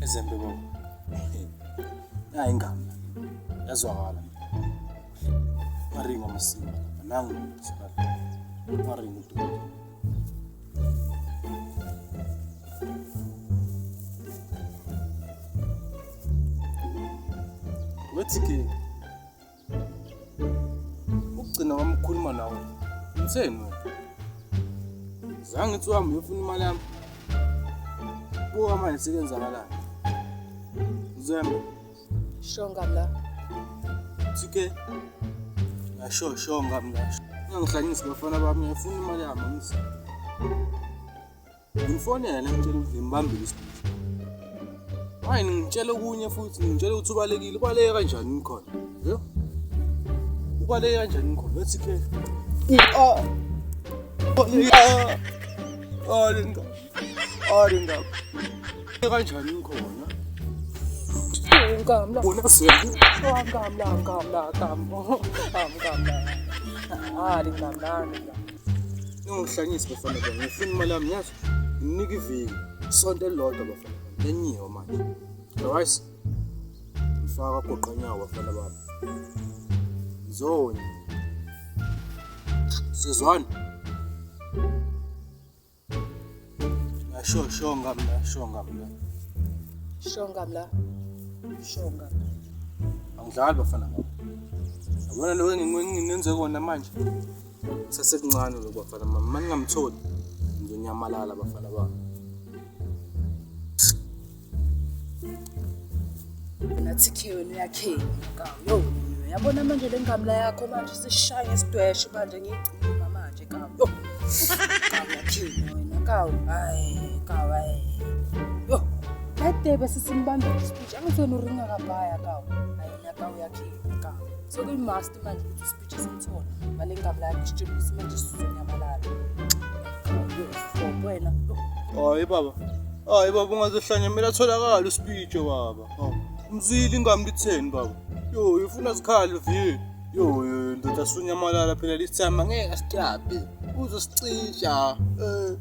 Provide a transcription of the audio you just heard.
Ezembe baba. Nayi ingane. Yazwakala. Maringa amasimba lapha nangu sikala. Maringa udoti. Wethi ke Ukugcina kwami ukukhuluma nawe. Ngitheni wena? Zange ngithi uhambe uyofuna imali yami. Buka manje sekenzakalani. Zembe. Shonga la. Thike. Ngasho shonga mina. Ungangihlanyisi bafana bami ngiyafuna imali yami ngithi. Ngimfonele ngitshela ukuthi ngimbambile isibhishi. Why ngitshela okunye futhi ngitshela ukuthi ubalekile. Ubaleke kanjani ngikhona? Yho? Ubaleke kanjani ngikhona? Wethi ke. Ah. Ah. Ah, lengane. Ah, lengane. Kanjani ngikhona? Ngamla. Bona senu. Ngamla, ngamla, ngamla. Ngamla. Ah, ngamla, ngamla. Ningangihlanyisi bafana bami, ngifuna imali yami yazi. Nginika iviki, isonto elilodwa bafana bami. Lenyiwe manje. Otherwise ngifaka goqanyawo bafana bami. Ngizoni. Sizwana. Ngasho shonga mina, shonga mina. Shonga mla. Shonga. Angidlali bafana bami. Yabona lo enginenze kona manje. Sasekuncane lokhu bafana bami. Uma ningamtholi ngizonyamalala bafana bami. Wena TK wena uyakhenya kawu. Yo, yabona manje le ngamla yakho manje sishaya ngesidweshe manje ngiyicima manje kawu. Yo. Kawu uyakhenya wena kawu. Hayi, kawu hayi. Yo. Kade bese simbambile ispeech. Angithi wena uringa kabhaya kawu. Hayi na kawu uyakhenya kawu. Sekuyi-must manje ukuthi ispeech simthole. Ngale ngamla yakho isitshela ukuthi manje sizonyamalala. Kawu, yo, stop wena. Yo. Hayi baba. Hayi baba ungazohlanya kumele atholakale uspeech baba. Hawu. Umzwile ingami litheni baba. Yo ifuna sikhali vi. Yo yo ndoda sunyamalala phela this time angeke asitrape. Uzosicisha. Eh.